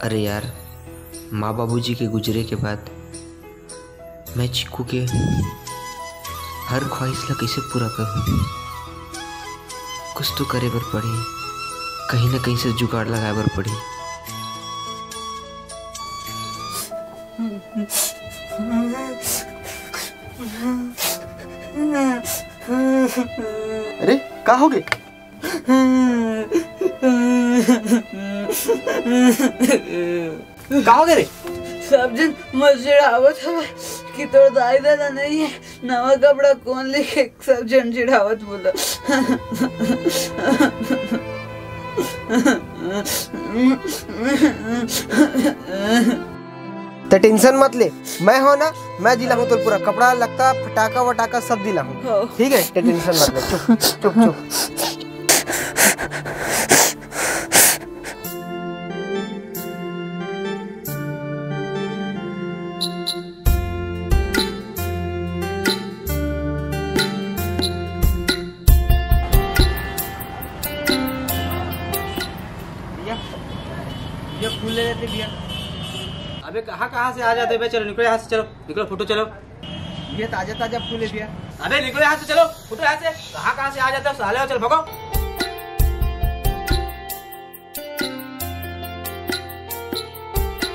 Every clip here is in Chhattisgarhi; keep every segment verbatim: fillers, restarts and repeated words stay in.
अरे यार, माँ बाबूजी के गुजरे के बाद मैं चिक्कू के हर ख्वाहिश ला कइसे पूरा करूँ? कुछ तो करे बर पड़ही, कहीं ना कहीं से जुगाड़ लगाए बर पड़ही। अरे, का हो गे? का हो गे रे? सब झन मोर चिढ़ावत हवय कि तोर दाई ददा नइ हे, नवा कपड़ा कोन लेके, सब झन चिढ़ावत बोला। ते टेंशन मत ले, मैं हो ना, मैं दिलाहूँ तोर पूरा कपड़ा लत्ता, फटाका वटाका सब दिलाहूँ। हो। ठीक है, ते टेंशन मत ले, चुप चुप चुप। भैया, भैया, फूल ले लेते भैया। अबे कहाँ कहाँ से आ जाते बे? चलो निकलो यहाँ से, चलो निकलो, फुटो चलो। भैया, ताजा ताजा फूल है भैया। अबे निकलो यहाँ से, चलो फुटो यहाँ से। कहाँ कहाँ से आ जाते हो साले हो, चलो भागो।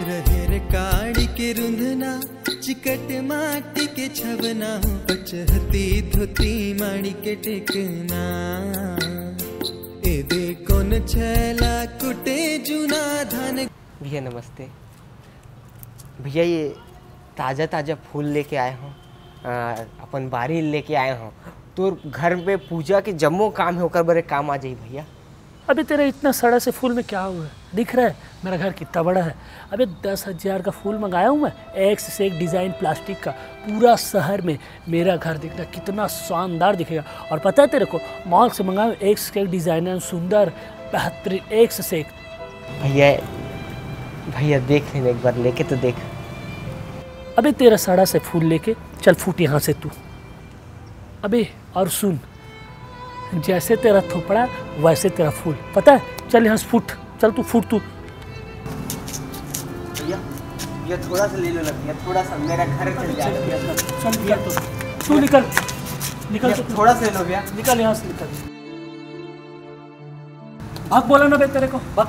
रहेर काड़ी के रुंधना, चिकट माटी के छवना, पचहती धोती माड़ी के टेकना। ए दे कौन छैला कुटे जुना धान। भैया नमस्ते। भैया ये ताज़ा ताज़ा फूल लेके आए हों, आ, अपन बारी लेके आए हों। तोर घर पे पूजा के जम्मो काम है, ओकर बरे काम आ जाई भैया। अबे तेरा इतना सड़ा से फूल में क्या हुआ है? दिख रहा है मेरा घर कितना बड़ा है? अबे दस हज़ार का फूल मंगाया हूँ मैं, एक से एक डिज़ाइन प्लास्टिक का। पूरा शहर में मेरा घर दिखता कितना शानदार दिखेगा। और पता है तेरे को, मॉल से मंगाया हूँ, एक से एक डिज़ाइनर, सुंदर, बेहतरीन, एक से एक। भैया, भैया देख लेना एक बार, लेके तो देख। अबे तेरा सड़ा से फूल लेके चल फूट यहाँ से तू। अबे और सुन, जैसे तेरा थोपड़ा वैसे तेरा फूल, पता है? चल यहाँ से फूट, चल तू फूट तू। भैया, ये थोड़ा सा ले लो ना भैया, थोड़ा सा, मेरा घर चल जाएगा भैया। चल भैया, तू तू निकल, निकल भैया, तू। थोड़ा सा ले लो भैया। निकल यहाँ से, निकल। भाग बोला ना बे तेरे को, भाग।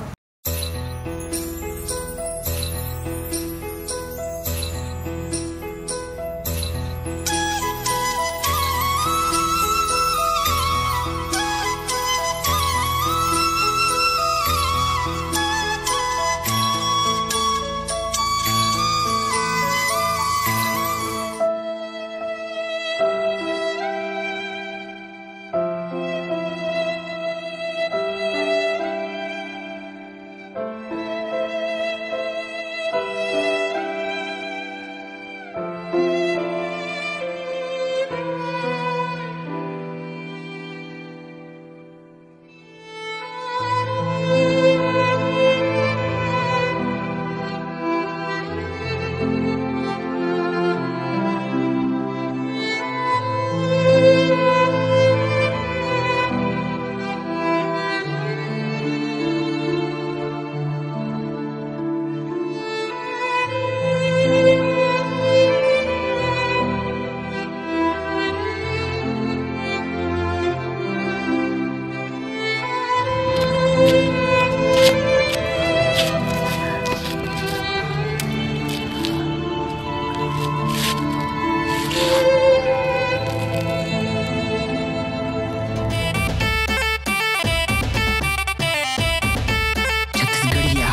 छत्तीसगढ़िया।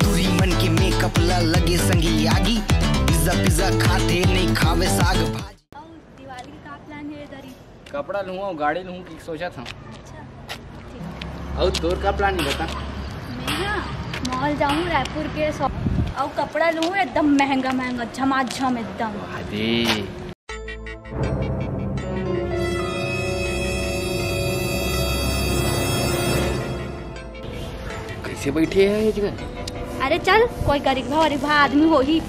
टूरी मन के मेकअप ला लगे संगी आगी। पिज्जा पिज्जा खाथे, नहीं खावे साग भाजी। अउ दिवाली के का प्लान हे इधर ही? कपड़ा लूँ अउ गाड़ी लूँ कि सोचत हूँ। अच्छा, ठीक। अउ तोर का प्लान हे बता? मैं ना मॉल जाऊँ रायपुर के शॉप, अउ कपड़ा लूँ एकदम महंगा महंगा, झमाझम एकदम। अरे कइसे बैठे हे ये जगह? अरे चल, कोई गरीब वरीब आदमी होही,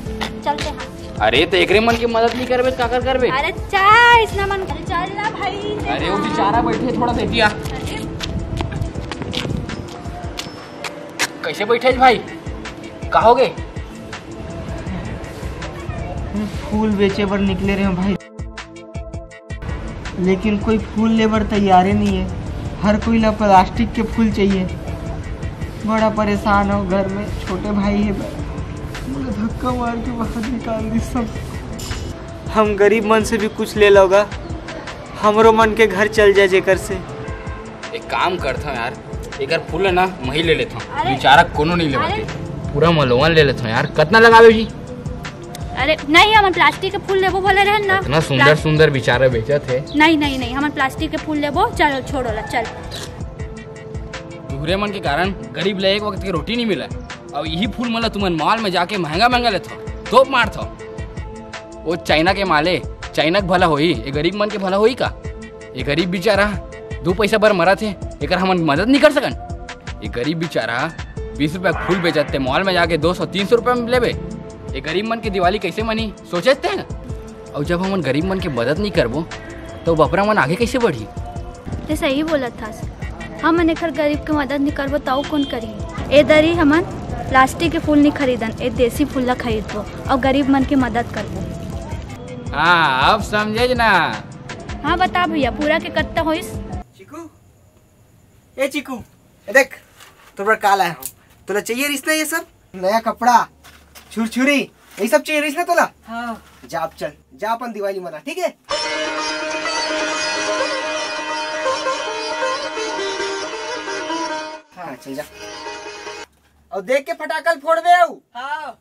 चलते हैं। अरे तो एकरे मन के मदद नहीं करबे तो काकर करबे? अरे चाय इसना मन, अरे चल ना भाई। अरे वो बेचारा बैठे, थोड़ा सा एती आ। अरे कइसे बैठे हे भाई? कहोगे? फूल बेचे बर निकले रहे भाई, लेकिन कोई फूल ले बर तैयारे नहीं है। हर कोई ला प्लास्टिक के फूल चाहिए। बड़ा परेशान हो घर में, छोटे भाई है, मोला धक्का मार के बाहर निकाल दी सब। हम गरीब मन से भी कुछ ले लोगा, हमरो मन के घर चल जाए जेकर से। एक काम करता हूँ यार, एकर फूल है ना, मैं ही ले लेता हूँ। अरे। बेचारा कोनो नहीं लेवाथे। पूरा मलोवन ले लेता हूँ यार। कितना लगावे जी? अरे नहीं, हमन प्लास्टिक के फूल लेबो बोले रहन ना। इतना सुंदर प्लास- सुंदर बेचारा बेचत है। नहीं नहीं नहीं, हमन प्लास्टिक के फूल लेबो। चलो छोड़ो ला, चल। तुहरे मन के कारण गरीब ले एक वक्त के रोटी नहीं मिला। और यही फूल मन ला तुमन मॉल में जाके महंगा महंगा लेथो, तोप मारथो। वो चाइना के माले, चाइना के भला होई, ये गरीब मन के भला होई का? ये गरीब बेचारा दो पैसा बर मरत हे, एकर हमन मदद नहीं कर सकन? ये गरीब बेचारा बीस रुपया के फूल बेचत हे, मॉल में जाके दो सौ तीन सौ रुपया में लेबे। ये गरीब मन के दिवाली कैसे मनी, सोचे ते ना? और जब हमन गरीब मन के मदद नहीं करबो, तो बपरा मन आगे कैसे बढ़ी? ते सही बोलत हस। हमन एखर गरीब के मदद नहीं करबो, त अउ कौन करही? ए दरी हमन प्लास्टिक के फूल नहीं खरीदन, ए देसी फूल ला खरीदबो और गरीब मन के मदद करबो। हाँ, अब समझे ना। हाँ, बता भैया, पूरा के कत्ता होइस? चीकू, ए चीकू, ए देख, तोर बर का लाए हूँ। तोला चाहिए रिस ना ये सब? नया कपड़ा, छुरछुरी, यही सब चाहिए रिस ना तोला? हाँ। जा अब चल, जा अपन दिवाली मना, ठीक है? हाँ, चल जा। और देख के फटाकल फोड़बे अउ। हाँ।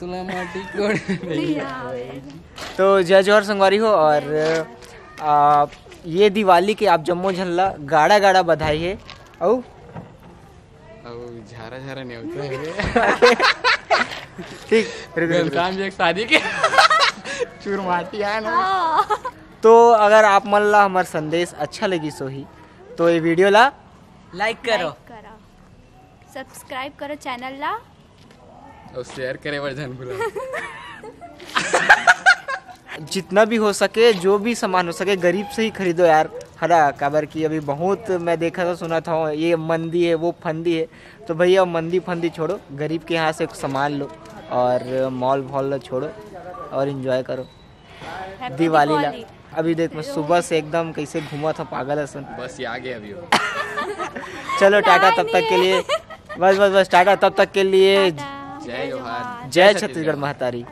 तुला माटी कोड़। तो जय जोहार संगवारी हो, और आ, ये दिवाली के आप जम्मो झन ला गाड़ा गाड़ा बधाई है। अउ अउ झारा झारा नेवता है। ठीक, रुक, रुक, रुक। घनश्याम जी एक शादी के चूरमाटी आए ना। हाँ। तो अगर आप मन ला हमार संदेश अच्छा लगी सोही, तो ये वीडियो ला लाइक करो। लाइक करो, सब्सक्राइब करो चैनल ला। और शेयर करे बर झन भूला। जितना भी हो सके, जो भी सामान हो सके, गरीब से ही खरीदो यार, है ना? काबर कि अभी बहुत मैं देखा था, सुना था, ये मंदी है, वो फंदी है। तो भैया, मंदी फंदी छोड़ो, गरीब के यहाँ से सामान लो और मॉल वॉल ला छोड़ो और एंजॉय करो Happy दिवाली ला। दिवाली। अभी देख, मैं सुबह से एकदम कैसे घूमा था, पागल असन। बस ये आ गए अभी वो। चलो टाटा, तब तक के लिए, बस बस बस टाटा, तब तक के लिए टाटा। जय जोहार। जय छत्तीसगढ़ महतारी।